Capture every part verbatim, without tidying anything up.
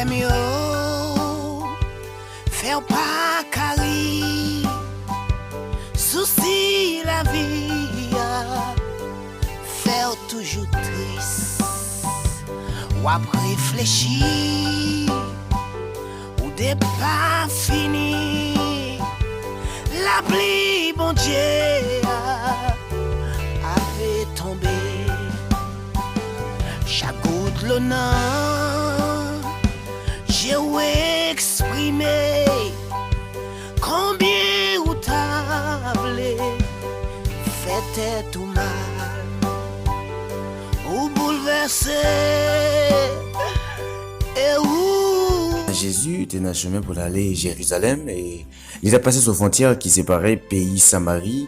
Yo, fè w pa ka ri. Sousi lavi a fè w toujou tris. W ap reflechi, ou depafini. Lapli Bondye a ape tonbe. Chak gout dlo nan je w eksprime konbyen ou ta vle fè tèt ou mal. Ou boulvèse e ou. Jezi te nan chemen pou l ale Jerizalèm e li t ap pase sou fwontyè ki separe peyi Samari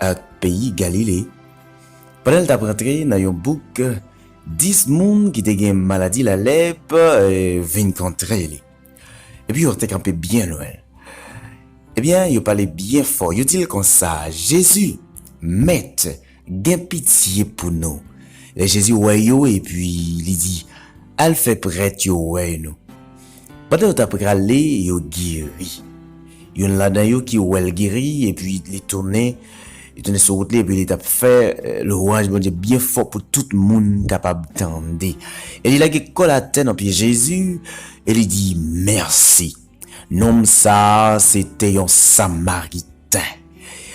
ak peyi Galile. Pandan l t ap rantre nan yon bouk, dis moun ki te gen maladi lalèp, eh, vin kontre li. Epi yo te kanpe byen lwen. Ebyen, yo pale byen fò. Yo di l konsa, Jezi, Mèt, gen pitye pou nou. Lè Jezi wè yo, epi li di, al fè prèt yo wè nou. Pandan yo t ap prale, yo geri. Youn ladan yo ki wè l geri, epi li tounen, li tounen sou wout li, epi li t ap fè, eh, lwanj Bondye byen fò pou tout moun kapab tande. E li lage kò l atè nan pye Jezi, e li di, mèsi. Nonm sa a, se te yon Samariten.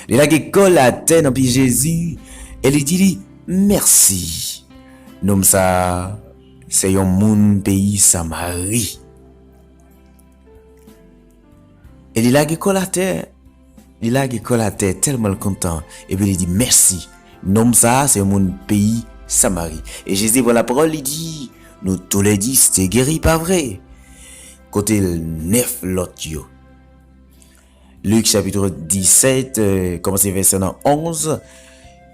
Li lage kò l atè nan pye Jezi, e li di li, mèsi. Nonm sa a, se yon moun peyi Samari. E li lage kò l atè, li lage kò l atè tèlman l kontan, epi li di, mèsi. Nonm sa a, se yon moun peyi Samari. E Jezi pran lapawòl, li di, nou toulèdi te geri, pa vre? Kote nèf lòt yo? Lik chapit disèt, eh, kòmanse vèsè nan onz,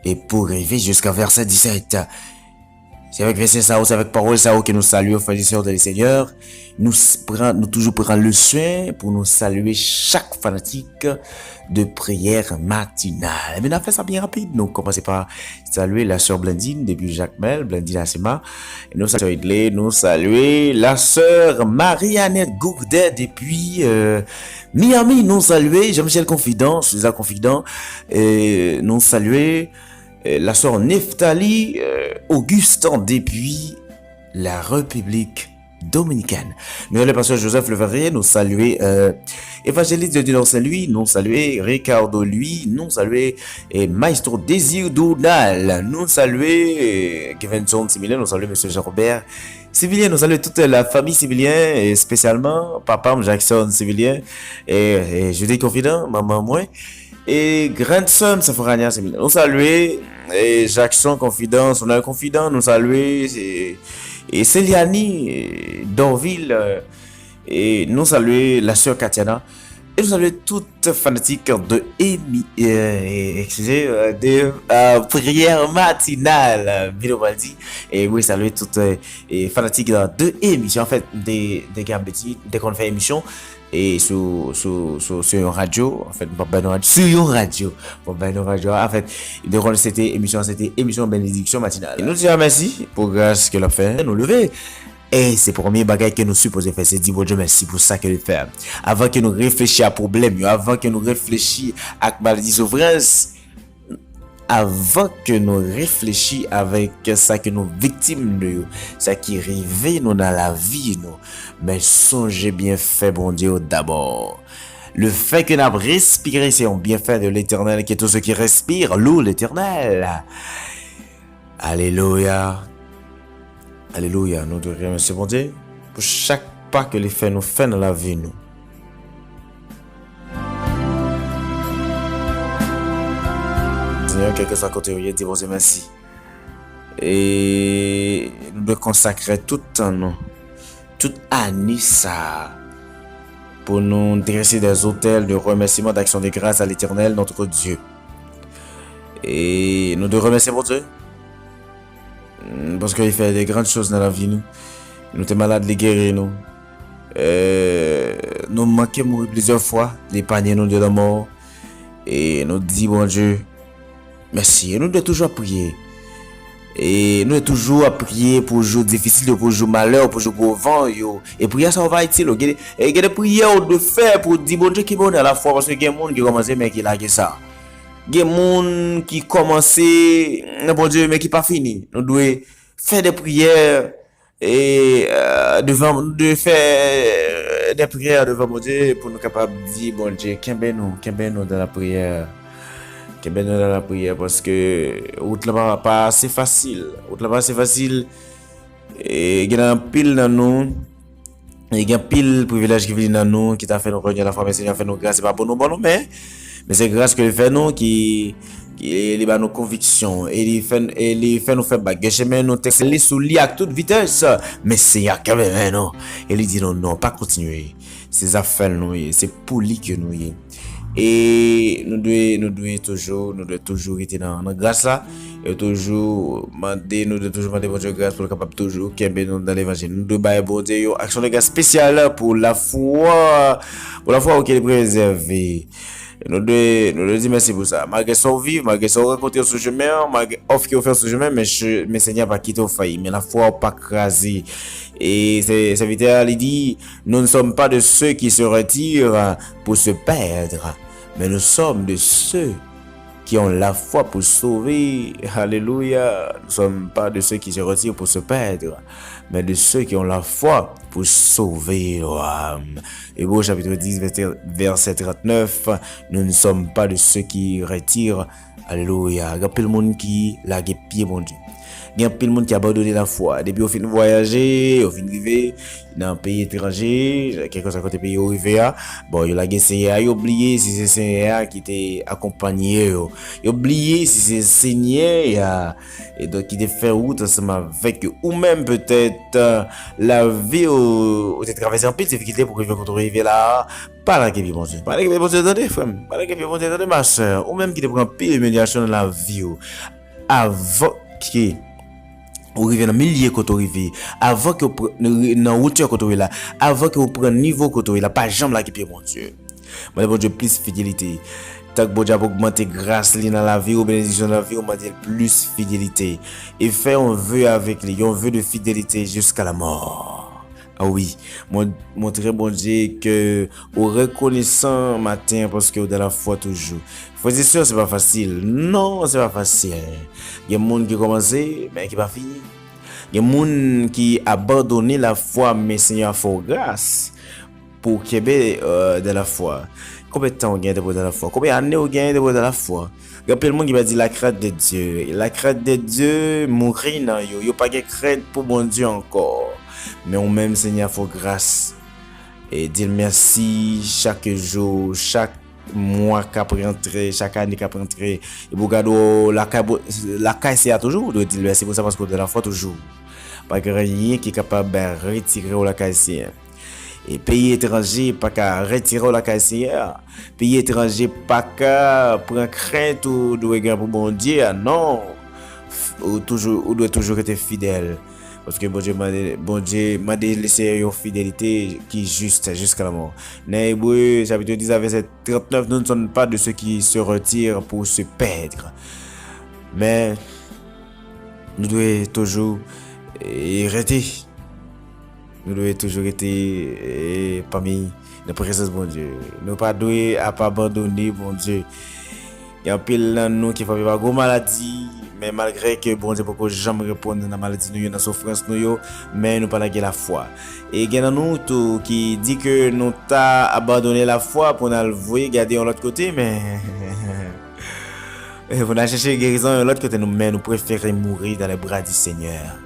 e pou rive jiska vèsè disèt. Se avèk vèsè sa yo, se avèk pawòl sa yo ke nou salye w, frè e sè dans le Seigneur. Nou s-, pran, nou toujou pran le swen pou nou salye chak fanatik de priyè matinal. Ebyen, n ap fè sa byen rapid. Nou kòmanse pa salye la sè Blandine depi Jakmèl, Blandine Asema. Nou salye Edley, nou salye la sè Marie-Annette Gourdet depi, euh, Miami, nou salye Jean-Michel Confident, Souza Confident, euh, nou salye, euh, la sè Neftali, euh, Augustin depi la République Dominicaine. Nou salye pastè Joseph Leverrier, nou salye, euh, Evangeliste Dieudonné Saint-Louis, nou salye Ricardo Louis, nou salye, eh, Maestro Désir Donald, nou salye, eh, Kevinson Similien, nou salye Mesye Jean Robert Similien, nou salye tout, eh, la fanmi Similien, eh, espesyalman papa m Jackson Similien, eh, eh, Judy Confident, manman mwen, e grandsè m Sefrania Similien. Nou salye, eh, Jackson Confident, Sonal Confident, nou salye, eh, e Céliani, eh, Dorville, eh, e nou salye la sè Katiana. E nou salye tout fanatik de emi-, eh, eskize, eh, de, eh, priyè matinal, eh, Milo Baldi. E wi, salye tout, eh, e fanatik, eh, de emisyon. Anfèt, m te, m te gen abitid, m te konn fè emisyon, e sou, sou, sou, sou yon radyo. Anfèt, m p ap bay non radyo. Sou yon radyo. M p ap bay non radyo a. Anfèt, m te konn se te emisyon, se te emisyon Benediksyon Matinal. E nou di a mèsi pou gras ke l ap fè. Nou leve. E se premye bagay ke nou sipoze fè, se di Bondye mèsi pou sa ke li fè. Avan ke nou reflechi a pwoblèm yo, avan ke nou reflechi ak maladi soufrans, avan ke nou reflechi avèk sa ke nou viktim de yo, sa ki rive nou nan lavi nou, men sonje byenfè Bondye yo dabò. Le fait que n ap respire, se yon byenfè de Letènèl, que tout ce qui respire loue l'Éternel. Alelouya. Alelouya. Nou dwe remèsye Bondye pou chak pa ke li fè nou fè nan lavi nou. Senyè, kèlkeswa kote w ye, di Bondye mèsi. E nou dwe konsakre tout tan nou, tout ane sa a, pou nou drese des autels de remerciement, d'action de grâce à l'Éternel, notre Dieu. E nou dwe remèsye Bondye. Mm, paske li fè de grann choz nan lavi nou. Nou te malad, li geri nou. Euh, nou manke mouri plizyè fwa, li epanye nou de lanmò. E nou di Bondye mèsi. E nou dwe toujou ap priye. E nou dwe toujou ap priye pou jou difisil yo, pou jou malè, pou jou gwo van yo. E priyè sa yo pa itil yo. Gen, e gen de priyè ou dwe fè pou di Bondye kenbe w nan lafwa, paske gen moun ki kòmanse men ki lage sa. Gen moun ki kòmanse nan Bondye men ki pa fini. Nou dwe fè de priyè e, euh, devan, de fè de priyè devan Bondye pou nou kapab di Bondye kenbe nou, kenbe nou nan lapriyè. Kenbe nou nan lapriyè paske wout la pa, pa ase fasil. Wout la pa ase fasil. E gen anpil nan nou, e gen anpil privilèj ki vini nan nou, ki ta fè nou pèdi lafwa, men Senyè fè nou gras, se pa bon nou bon nou, men, men se gras ke li fè nou, ki, ki li ba nou konviksyon, e li fè, e li fè nou fè bak. Gen chemen nou te li sou li ak tout vitès, men Senyè kenbe men nou, e li di nou non, pa kontinye. Se zafè l nou ye, se pou li ke nou ye. E nou dwe, nou dwe toujou, nou dwe toujou rete nan, nan gras la. E toujou mande, nou dwe toujou mande Bondye gras pou l kapab toujou kenbe nou nan levanjil. Nou dwe bay Bondye yon aksyon de gras espesyal pou lafwa, pou lafwa ou ke li prezève. Nou dwe, nou dwe di mèsi pou sa. Malgre sa w viv, malgre sa w rankontre sou chemen an, malgre òf ke w fè sou chemen, men, men Senyè pa kite w fayi, men lafwa w pa kraze. E sèvitè a li di, nous ne sommes pas de ceux qui se retirent pour se perdre, mais nous sommes de ceux qui ont la foi pour sauver. Alléluia. Nous ne sommes pas de ceux qui se retirent pour se perdre, mais de ceux qui ont la foi pour sauver leur âme. Hébreux chapitre dix, verset, verset trente-neuf. Nous ne sommes pas de ceux qui retirent Alelouya. Gen anpil moun ki lage pye Bondye. Gen anpil moun ki abandone lafwa. Depi yo fin vwayaje, yo fin rive nan peyi etranje, kèlkeswa kote peyi yo rive a, bon, yo lage Senyè a, yo bliye si se Senyè a ki te akonpanye yo. Yo bliye si se Senyè a, e donk, ki te fè wout ansanm avèk yo. Ou menm, petèt, lavi w, ou te travèse anpil difikilte pou rive kote w rive la a. Pa lage pye Bondye. Pa lage pye Bondye, tande, frè m. Pa lage pye Bondye, tande, ma sè. Ou menm ki te pran anpil imilyasyon nan lavi w. Avan ke ou rive nan milye kote w rive, avan ke w pr-, nan wotè kote w ye la, avan ke w pran nivo kote w ye la, pa janm lage pye Bondye. Mande Bondye plis fidelite. Tank Bondye ap ogmante gras li nan lavi w, benediksyon nan lavi w, mande l plis fidelite. E fè yon ve avèk li, yon ve de fidelite jiska lamò. Ah wi, mon-, montre Bondye ke ou rekonesan maten an paske ou nan lafwa toujou. Frè e sè, se pa fasil. Non, se pa fasil. Gen moun ki kòmanse, men ki pa fini. Gen moun ki abandone lafwa, men Senyè a fè w gras pou w kenbe, euh, nan lafwa. Konbyen tan w gen depi w nan lafwa? Konbyen ane w gen depi w nan lafwa? Gen anpil moun ki pèdi la crainte de Dieu. La crainte de Dieu mouri nan yo. Yo pa gen krent pou Bondye ankò. Men ou menm, Senyè, fè w gras. E di l mèsi chak jou, chak mwa k ap rantre, chak ane k ap rantre. Epi w gade w lakay, lakay Senyè a toujou, ou dwe di l mèsi pou sa paske w nan lafwa toujou. Pa gen anyen ki kapab retire w lakay Senyè. E peyi etranje pa ka retire w lakay Senyè a. Peyi etranje pa ka pran krent ou dwe gen pou Bondye a, non. F-, ou toujou, ou dwe toujou rete fidèl. Paske Bondye mande, Bondye mande Lesenyè yon fidelite ki jis jiska lanmò. Nan Ebre, chapitre dix, vèsè trant-nèf, nous ne sommes pas de ceux qui se retirent pour se perdre. Men, nou dwe toujou, e, rete. Nou dwe toujou rete, e, pami, nan prezans Bondye. Nou pa dwe ap abandone Bondye. Gen anpil nan nou ki frape pa gwo maladi, men malgre ke Bondye poko janm reponn nan maladi nou yo, nan soufrans nou yo, men nou pa lage lafwa. E gen nan nou tou ki di ke nou ta abandone lafwa pou n al voye gade yon lòt kote, men pou n al chèche gerizon yon lòt kote, nou, men nou prefere mouri dans les bras du Seigneur.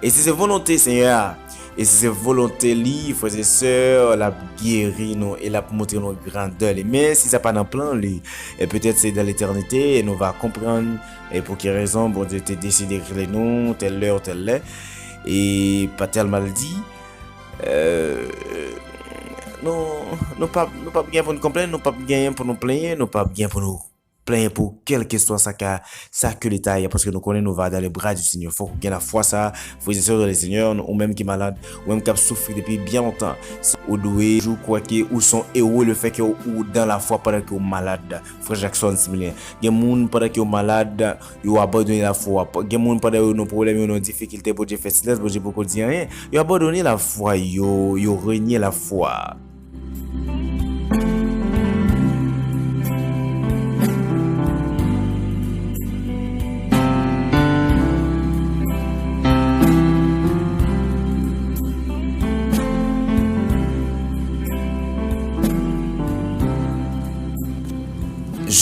E si se volonte Senyè a, e si se volonte li, frè e sè, l ap geri nou e l ap montre nou grandè li. Men si sa pa nan plan li, e petèt se dan letènite, e nou va konprann e pou ki rezon Bondye te deside rele nou tèl lè, tèl lè, e pa tèl maladi. Euh, nou, nou p ap, nou p ap gen pou n konplenn, nou p ap genyen pou nou plenyen, nou p ap gen pou nou plenyen pou kèlkeswa sa ka, sa ke leta ye, paske nou konnen nou va dans les bras du Seigneur. Fòk ou gen lafwa sa, frè e sè dans le Seigneur, ou menm ki malad, ou menm k ap soufri depi byen lontan. Ou dwe toujou kwè ke ou se yon ewo lefètke ou dans la foi pandan ke ou malad. Frè Jackson Similyen. Gen moun pandan ke yo malad, yo abandone lafwa. Gen moun pandan yo nan pwoblèm, yo nan difikilte, Bondye fè silans, Bondye poko di anyen. Yo abandone lafwa, yo, yo renye lafwa.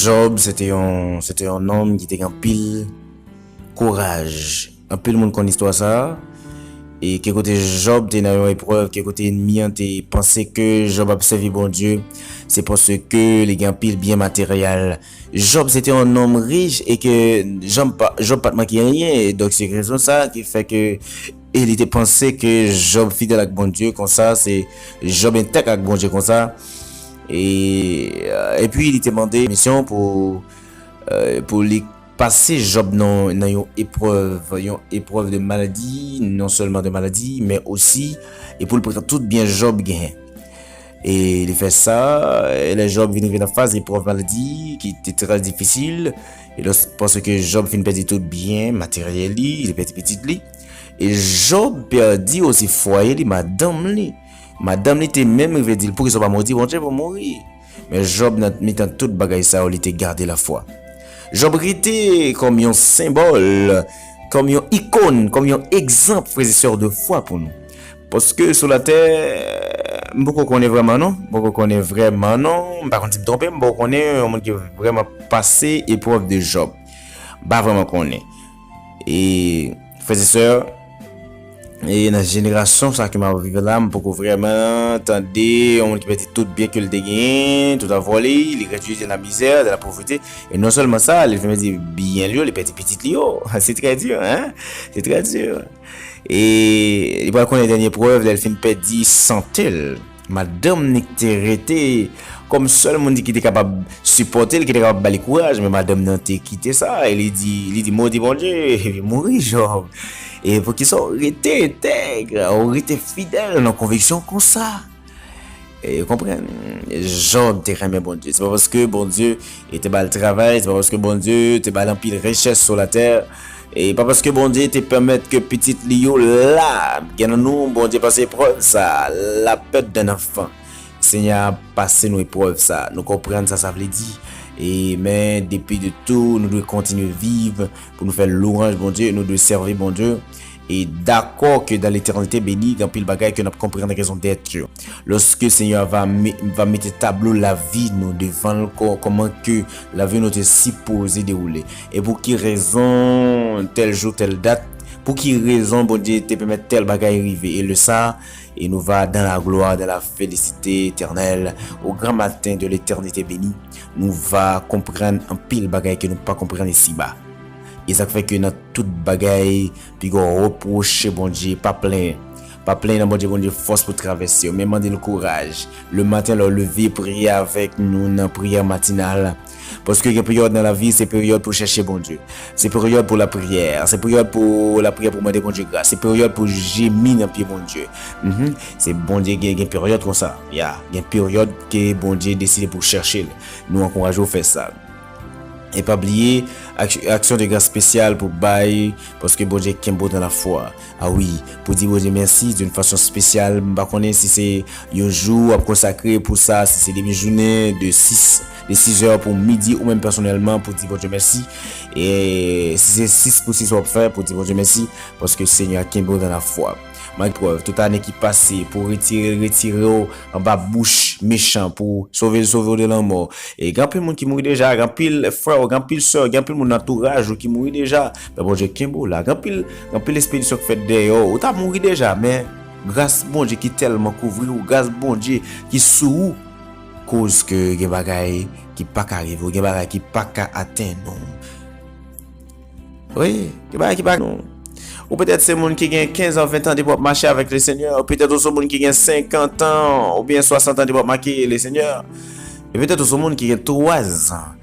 Jòb, se te yon, se te yon nonm ki te gen anpil kouraj. Anpil moun konn istwa sa a. E ke kote Jòb te nan yon eprèv, ke kote ènmi an te panse ke Jòb ap sèvi Bondye, se paske li gen anpil byen materyèl. Jòb se te yon nonm rich e ke Jòb pa, Jòb pa t manke anyen. E donk, se rezon sa a ki fè ke, e li te panse ke Jòb fidèl ak Bondye, konsa, se Jòb entèg ak Bondye konsa. E, epi li te mande misyon pou, e, pou li pase Jòb nan, nan yon eprèv, yon eprèv de maladi, non sèlman de maladi, men osi, e pou l pran tout byen Jòb genyen. E li fè sa, e lè Jòb vin rive nan faz eprèv maladi, ki te trè difisil, e lòs-, paske Jòb fin pèdi tout byen materyèl li, li pèdi pitit li, e Jòb pèdi osi fwaye li, madanm li. Madanm li te menm rive di l, "Poukisa w pa modi Bondye pou w mouri?" Men Jòb, nan mitan tout bagay sa yo, li te gade lafwa. Jòb rete kòm yon senbòl, kòm yon ikòn, kòm yon egzanp, frè e sè, de fwa pou nou. Paske sou latè, m poko konnen vrèman non, m poko konnen vrèman non, m pa konn si m twonpe, m poko konnen yon moun ki vrèman pase eprèv de Jòb. M pa vrèman konnen. E, frè e sè, e nan jenerasyon sa ke m ap viv la, m poko vrèman tande yon moun ki pèdi tout byen ke l te genyen, tout avò li, li redui dans la misère, dans la pauvreté. E non sèlman sa, li pèdi byen li yo, li pèdi pitit li yo. Se trè di, hein? Se trè di. E li pral konnen dènye prèv, lè l fin pèdi sante l. Madanm li ki te rete kòm sèl moun ki te kapab sipòte l, ki te kapab ba li kouraj, men madanm nan te kite sa, e li di, li di, "Modi Bondye, epi mouri, Jòb. E poukisa w rete entèg, w rete fidèl nan konviksyon konsa?" E w konprann, Jòb te renmen Bondye. Se pa paske Bondye e te ba l travay, se pa paske Bondye te ba l anpil richès sou latè, e pa paske Bondye te pèmèt ke pitit li yo la. Gen nan nou, Bondye pase eprèv sa, la pèt d'un enfant. Senyè a pase nou eprèv sa, nou konprann sa sa vle di. E men, depi de tou, nou dwe kontinye viv pou nou fè lwanj Bondye, nou dwe sèvi Bondye. E dakò ke dans l'éternité bénie, gen anpil bagay ke n ap konprann raison d'être yo. Lòske Senyè a va me-, va mete tablo lavi nou devan l, kò-, kòman ke lavi nou te sipoze dewoule. E pou ki rezon, tèl jou, tèl dat, pou ki rezon Bondye te pèmèt tèl bagay rive. E lè sa, e nou va dans la gloire, dans la félicité éternelle, au grand matin de l'éternité bénie, nou va konprann anpil bagay ke nou pa konprann isiba. E sa k fè ke nan tout bagay, piga w repwoche Bondye, pa plenyen. Pa plenyen nan Bondye, Bondye fòs pou travèse yo, men mande l kouraj. Le maten, lè w leve, priye avèk nou nan priyè matinal. Paske gen peryòd nan lavi, se peryòd pou chèche Bondye. Se peryòd pou lapriyè. Se peryòd pou lapriyè, pou mande Bondye gras. Se peryòd pou jemi nan pye Bondye. Mhm. Se Bondye gen, gen peryòd konsa. Ya, gen peryòd ke Bondye deside pou chèche l. Nou ankouraje w fè sa. E pa bliye, ak-, aksyon de gras espesyal pou bay, paske Bondye kenbe w dans la foi. A wi, pou di Bondye mèsi d'une façon spéciale. M pa konnen si se yon jou w ap konsakre pou sa, si se demi jounen de sis, de sis è pou midi, ou menm pèsonèlman pou di Bondye mèsi. E si se sis pou sis w ap fè pou di Bondye mèsi, paske Senyè a kenbe w dans la foi. Malgre prèv, tout ane ki pase, pou retire, retire w anba bouch mechan, pou sove l, sove w de lanmò. E gen anpil moun ki mouri deja, gen anpil frè w, gen anpil sè w, gen anpil moun nan antouraj ou ki mouri deja. Men Bondye kenbe w la. Gen anpil, gen anpil espedisyon k fèt dèyè w. Ou ta mouri deja, men gras Bondye ki tèlman kouvri w, gras Bondye ki sou ou, koz ke gen bagay ki pa ka rive w, gen bagay ki pa ka atenn ou. Wi, gen bagay ki pa, non. Ou petèt se moun ki gen kenz an, ven an depi w ap mache avèk Lesenyè. Ou petèt ou se moun ki gen senkant an oubyen swasant an depi w ap mache Lesenyè. E petèt ou se moun ki gen twa zan.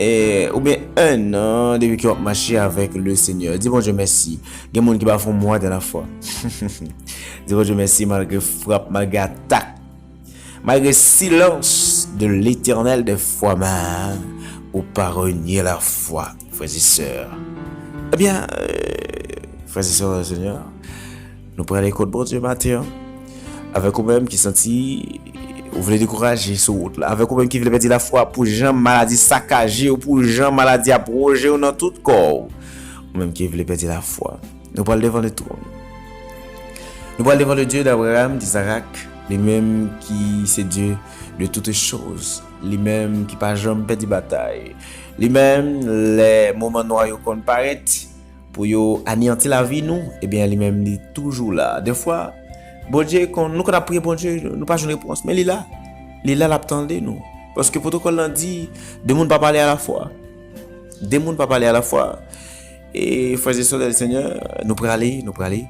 eh, oubyen en an depi ke w ap mache avèk le Senyè. Di Bondye mèsi. Gen moun ki pa fè yon mwa de lafwa. Di Bondye mèsi malgre frap, malgre atak, malgre silans de Letènèl de fwa, men ou pa renye lafwa, frè e sè. Ebyen, eh, frè e sè nan le Senyè, nou prale kot Bondye maten an. Avèk ou menm ki santi ou vle dekouraje sou wout la, avèk ou menm ki vle pèdi lafwa pou jan maladi sakaje w, pou jan maladi ap wonje w nan tout kò w, ou menm ki vle pèdi lafwa, nou pral devan le twòn. Nou pral devan le Dieu d'Abraham, d'Isaac, li menm ki se Dieu de toutes choses, li menm ki pa janm pèdi batay, li menm, lè moman nwa yo konn parèt, pou yo aneyanti lavi nou, ebyen, li menm, li toujou la. Defwa, Bondye, kon, nou konn ap priye Bondye, nou pa jwenn repons, men li la. Li la, l ap tande nou. Paske pwotokòl lan di, de moun pa pale alafwa. De moun pa pale alafwa. E frè e sè nan le Senyè, nou prale, nou prale.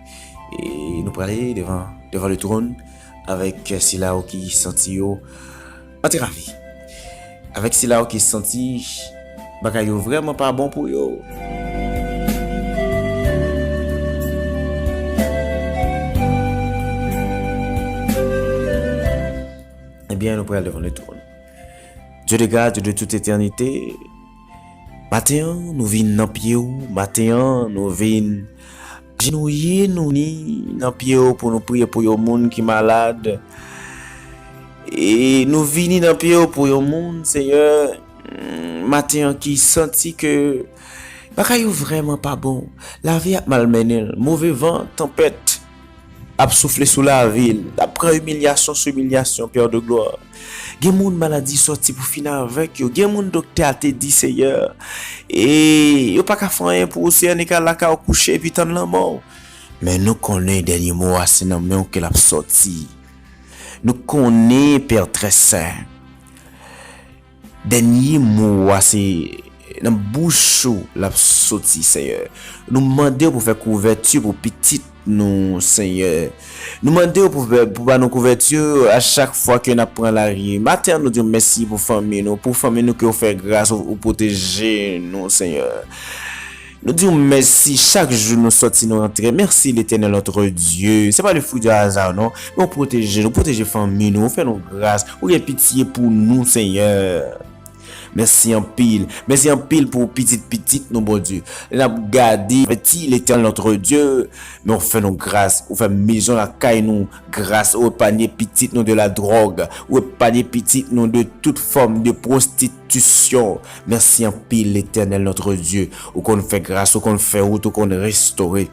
E nou prale devan, devan le twòn avèk sila yo ki santi yo antrave. Avèk sila yo ki santi bagay yo vrèman pa bon pou yo. Ebyen, nou pral devan le twòn. Dieu de grâce, Dieu de toute éternité, maten an, nou vin nan pye w, maten an, nou vin ajenouye nou ni nan pye w pou nou priye pou yon moun ki malad. E nou vini nan pye w pou yon moun, Senyè, mm, maten an ki santi ke bagay yo vrèman pa bon. Lavi ap malmennen l. Move van, tanpèt ap soufle sou lavi l. L ap pran imilyasyon sou imilyasyon, Pè de glwa. Gen moun maladi sòti pou fini avèk yo. Gen moun doktè a te di, Senyè, e yo pa ka fè anyen pou ou, Senyè, nèg la ka kouche epi tann lanmò. Men nou konnen dènye mo a se nan men w ke l ap sòti. Nou konnen, Pè trè sen, dènye mo a se nan bouch ou l ap sòti, Senyè. Nou mande w pou fè kouvèti pou pitit nou, Senyè. Nou mande w pou, pou ba nou kouvèti a chak fwa ke n ap pran lari. Maten an, nou di w mèsi pou fanmi nou, pou fanmi nou ke w fè gras, ou, ou pwoteje nou, Senyè. Nou di w mèsi chak jou nou sòti, nou rantre. Mèsi, Letènèl, notre Dieu. Se pa le fruit du hasard, non. Men w pwoteje nou, pwoteje fanmi nou, w fè nou gras, ou gen pitye pou nou, Senyè. Mèsi anpil. Mèsi anpil pou pitit pitit nou, Bondye. Lè n ap gade, avèti Letènèl, notre Dieu, men w fè nou gras, ou fè mezon lakay nou gras, ou epanye pitit nou de la dròg, ou epanye pitit nou de tout fòm de pwostitisyon. Mèsi anpil, Letènèl, notre Dieu. Ou konn fè gras, ou konn fè wout, ou konn restore.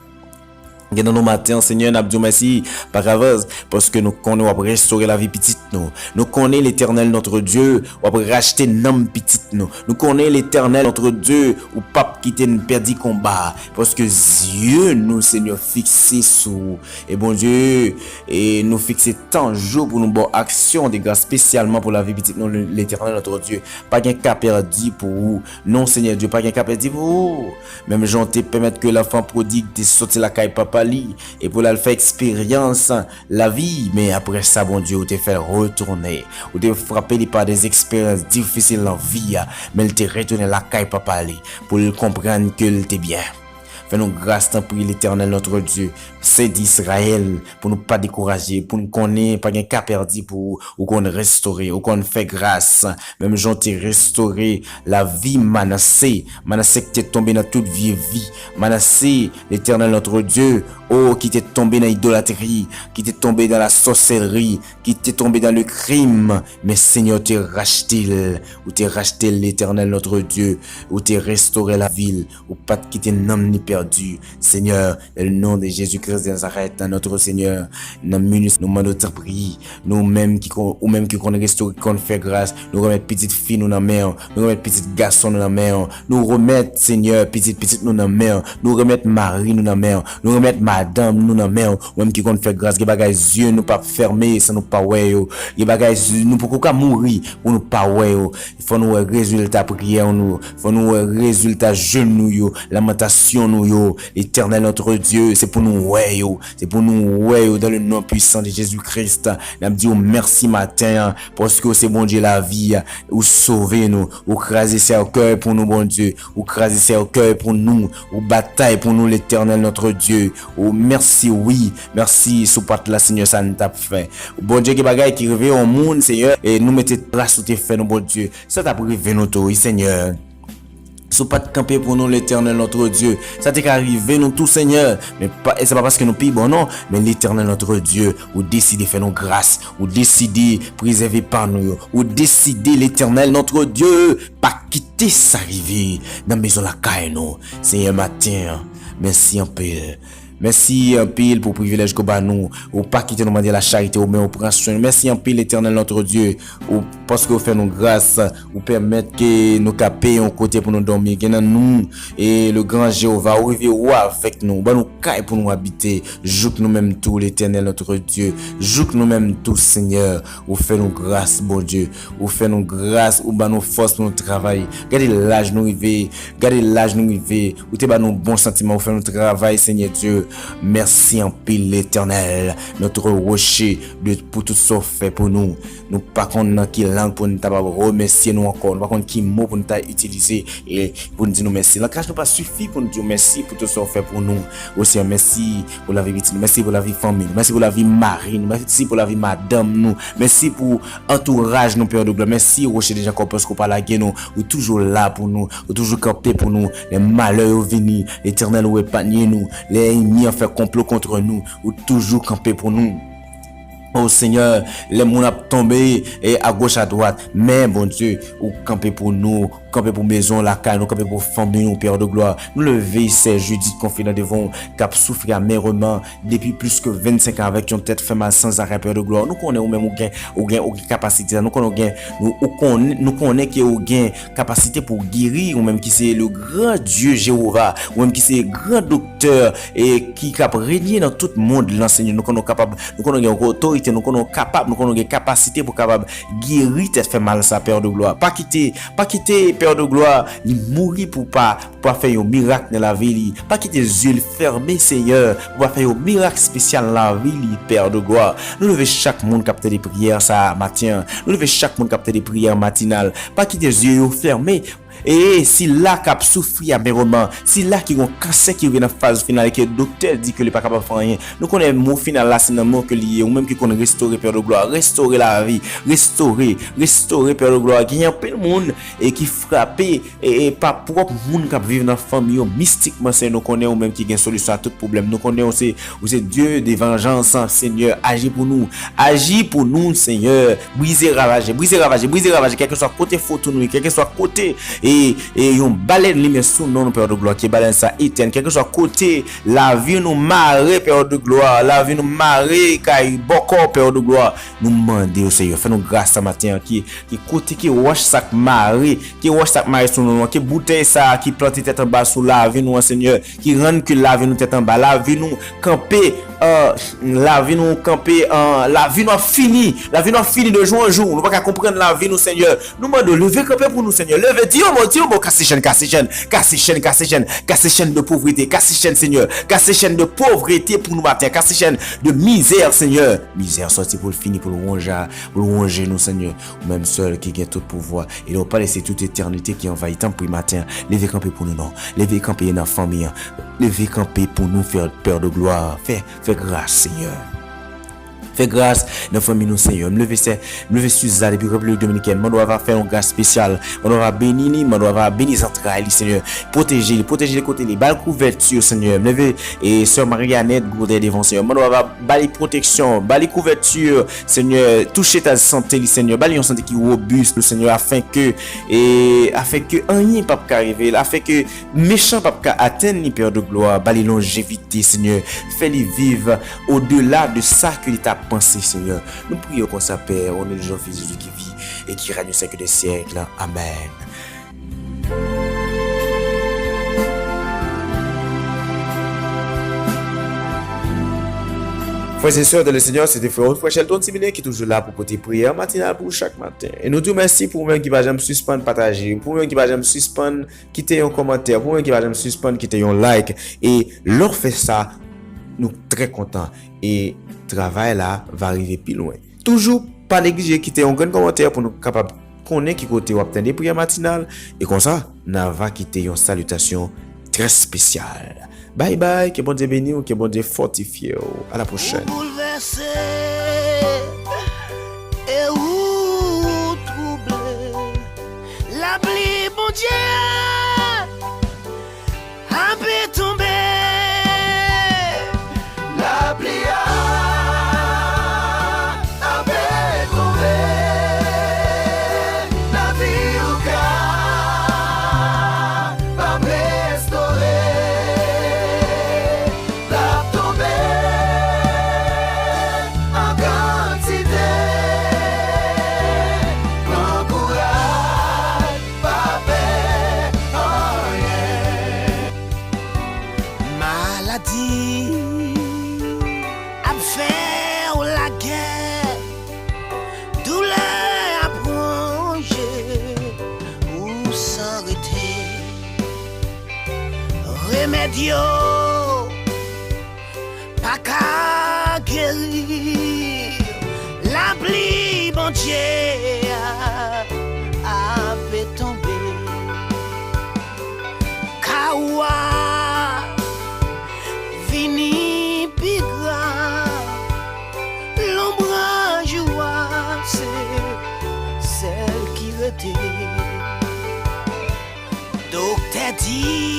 Gen nan nou maten an, Senyè, n ap di w mèsi, pa gravaz, paske nou konnen w ap restore lavi pitit nou. Nou konnen, Letènèl, notre Dieu, w ap rachte nanm pitit nou. Nou konnen, Letènèl, notre Dieu, ou p ap kite n pèdi konba a, paske zye nou, Senyè, fikse sou ou. E Bondye, e nou fikse tan, jou pou nou ba w aksyon de gras espesyalman pou lavi pitit nou, Letènèl, notre Dieu. Pa gen ka pèdi pou ou. Non, Senyè Dye, pa gen ka pèdi pou ou. Menm jan w te pèmèt ke lanfan pwodig te soti lakay papa li, e pou l al fè eksperyans lavi, men apre sa, Bondye, ou te fè l retounen. Ou te frape li pa de eksperyans difisil nan vi a, men l te retounen lakay papa li, pou l konprann ke l te byen. Fè nou gras, tanpri, Letènèl, notre Dieu, Sen d'Izrayèl, pou nou pa dekouraje, pou nou konnen pa gen ka pèdi pou ou, ou konn restore, ou konn fè gras. Menm jan w te restore lavi Manase, Manase ki te tonbe nan tout vye vi, Manase, Letènèl, notre Dieu, o, ki te tonbe nan idolatri, ki te tonbe nan lasòsèlri, ki te tonbe nan le krim, men Senyè, ou te rachte l, ou te rachte l, Letènèl, notre Dieu, ou te restore lavi l, ou pa t kite nanm ni pèdi. Senyè, dans le nom de Jésus-Christ de Nazareth, notre Senyè, nan minis nou mande w tanpri, nou menm ki kon, ou menm ki konn restore, ki konn fè gras, nou remèt pitit fi nou nan men w, nou remèt pitit gason nou nan men w, nou remèt, Senyè, pitit pitit nou nan men w, nou remèt mari nou nan men w, nou remèt madanm nou nan men w, ou menm ki konn fè gras, gen bagay zye nou p ap fèmen san nou pa wè yo, gen bagay nou poko ka mouri pou nou pa wè yo. Fò nou wè rezilta priyè nou, fò nou wè rezilta jèn nou yo, lamantasyon nou yo. Letènèl notre Dieu, se pou nou wè yo, se pou nou wè yo dans le nom puissant de Jésus-Christ. N ap di w mèsi maten an, paske w se Bondye lavi a, ou sove nou, ou kraze sèkèy pou nou, Bondye, ou kraze sèkèy pou nou, ou batay pou nou, Letènèl notre Dieu. Ou mèsi, wi, mèsi, si w pa t la, Senyè, sa n t ap fè. Bondye, gen bagay ki rive yon moun, Senyè, e nou mete tras ou te fè nou, Bondye. Sa t ap rive nou tou, wi, Senyè. Si w pa t kanpe pou nou, Letènèl notre Dieu, sa te ka rive nou tou, Senyè. Men pa, e se pa paske nou pi bon, non. Men Letènèl notre Dieu, ou deside fè nou gras. Ou deside prezève pa nou yo. Ou deside, Letènèl notre Dieu, pa kite sa rive nan mezon lakay nou. Senyè, maten an, mèsi anpil. Mèsi anpil pou privilèj ke w ba nou. Ou pa kite nou mande lacharite, ou men ou pran swen nou. Mèsi anpil, Letènèl notre Dieu, ou, paske ou fè nou gras, ou pèmèt ke nou kanpe yon kote pou nou dòmi. Gen nan nou, e le gran Jewova, ou rive ou avèk nou, ou ban nou kay pou nou abite. Jouk nou menm tou, Letènèl notre Dieu, jouk nou menm tou, Senyè, ou fè nou gras, Bondye, ou fè nou gras, ou ban nou fòs pou nou travay. Gade laj nou rive, gade laj nou rive, ou te ba nou bon santiman, ou fè nou travay, Senyè Dye. Mèsi anpil, Letènèl, notre rocher, de, pou tout sa w fè pou nou. Nou pa konn nan ki lang pou n ta pab remèsye nou ankò. Nou pa konn ki mo pou n ta itilize, e pou n di nou mèsi. Langaj nou pa sifi pou n di w mèsi pou tout sa w fè pou nou. O Senyè, mèsi pou lavi pitit nou. Mèsi pou lavi fanmi nou. Mèsi pou lavi mari nou. Mèsi pou lavi madanm nou. Mèsi pou antouraj nou, Pè de glwa. Mèsi, Roche de Jakòb, paske w pa lage nou. Ou toujou la pou nou. Ou toujou kanpe pou nou. Lè malè yo vini, Letènèl, ou epanye nou. Lè ènmi an fè konplo kont nou, ou toujou kanpe pou nou. O Senyè, lè moun ap tonbe, e, agoch, adwat, men, Bondye, ou kanpe pou nou, ou kanpe pou mezon lakay nou, ou kanpe pou fanmi nou, Pè de glwa. Nou leve sè Judith Confident devan w, k ap soufri amèreman depi plis ke vennsenk an avèk yon tèt fè mal sanzarè, Pè de glwa. Nou konnen ou menm ou gen, ou gen, ou gen kapasite sa. Nou konnen ou gen, nou, ou konnen, nou konnen ke ou gen kapasite pou w geri, ou menm ki se le gran Dye Jewova, ou menm ki se gran doktè, e ki, k ap renye nan tout mond lan, Senyè. Nou konnen w kapab, nou konnen w gen otorite, nou konnen w kapab, nou konnen w gen kapasite pou w kapab geri tèt fè mal sa, Pè de glwa. Pa kite, pa kite, Pè de glwa, li mouri pou w pa, pou w pa fè yon mirak nan lavi li. Pa kite zye l fèmen, Senyè, pou w pa fè yon mirak espesyal nan lavi li, Pè de glwa. Nou leve chak moun k ap tande priyè sa a maten an. Nou leve chak moun k ap tande priyè matinal. Pa kite zye yo fèmen. E sila k ap soufri amèreman, sila ki gen yon kansè ki rive nan faz final e ke doktè di ke li pa kapab fè anyen. Nou konnen mo final la se nan men w ke li ye, ou menm ki konn restore, Pè de glwa. Restore lavi, restore, restore, Pè de glwa. Gen anpil moun e ki frape e, e pa pwòp moun k ap viv nan fanmi yo mistikman, Senyè, nou konnen ou menm ki gen solisyon a tout pwoblèm. Nou konnen ou se, ou se Dye de vanjans, Senyè, aji pou nou. Aji pou nou, Senyè. Brize ravaje, brize ravaje, brize ravaje, kèlkeswa kote foto nou ye, kèlkeswa kote, e, e yon balèn limen sou non nou, Pè de glwa, ke balèn sa etèn, kèlkeswa kote lavi nou mare, Pè de glwa, lavi nou mare kay bòkò, Pè de glwa, nou mande w, Senyè, fè nou gras sa maten an, ki, ki kote ke wòch sa k mare, ke wòch sa k mare sou non nou an, ke boutèy sa a ki plante tèt anba sou lavi nou an, Senyè, ki rann ke lavi nou tèt anba, lavi nou kanpe, euh, lavi nou kanpe, euh, lavi nou ap fini, lavi nou ap fini de jou an jou, nou pa ka konprann lavi nou, Senyè. Nou mande w, leve kanpe pou nou, Senyè. Leve, di yon mo, di yon mo, kase chèn, kase chèn, kase chèn, kase chèn, kase chèn de povrete, kase chèn, Senyè, kase chèn de povrete pou nou maten, kase chèn de mizè, Senyè. Mizè sòti pou l fini, pou l wonje, pou l wonje nou, Senyè. Ou menm sèl ki gen tout pouvwa. E lè w pale, se tout etènite ki anvayi. Tanpri, maten an, leve kanpe pou nou, non. Leve kanpe nan fanmi an. Leve kanpe pou nou, fè, Pè de glwa. Fè, fè gras, Senyè. Fè gras nan fanmi nou, Senyè. M leve sè, m leve Suza depi Repiblik Dominikèn. Mande w ava fè yon gras espesyal. Mande w ava beni li, mande w ava beni zantray li, Senyè. Pwoteje li, pwoteje li kote li. Ba l kouvèti, Senyè. M leve, e, sè Marianette Gourdin devan, Senyè. Mande w ava ba li pwoteksyon, ba li kouvèti, Senyè, touche eta de sante li, Senyè. Ba li yon sante ki wobis, Senyè, afenke, e, afenke anyen p ap ka rive l, afenke mechan p ap ka atenn li, Pè de glwa. Ba li lonjevite, Senyè. Fè li viv odela de sa ke li ta panse, Senyè. Nou priye w konsa, Pè, o non de Jezi ki viv e ki règne au siècle des siècles. Amèn. Frè e sè dans le Seigneur, se te frè ou, frè Shelton Tibinen ki toujou la pou pote priyè matinal pou ou chak maten. E nou di w mèsi pou ou menm ki pa janm sispann pataje, pou ou menm ki pa janm sispann kite yon kòmantè, pou ou menm ki pa janm sispann kite yon like. E lè w fè sa, nou trè kontan. E travay la va rive pi lwen. Toujou pa neglije kite yon grenn kòmantè pou nou kapab konnen ki kote w ap tande priyè matinal. E konsa, n a va kite yon salitasyon trè espesyal. Bay bay, ke Bondye beni w, ke Bondye fòtifye w. A la pwochèn. Ou boulvèse e ou twouble. Lapli Bondye a ape tonbe. Lapli a ape tonbe. Lavi ou ka p ap restore. L ap tonbe an kantite. Pran kouraj, pa pè anyen. Maladi ap fè w lagè, doulè ap wonje ou san rete. Remèd yo pa ka geri. Lapli Bondye a ape tonbe. Ka ou a vini pi grav. Lonbraj ou a se sèl ki rete. Doktè di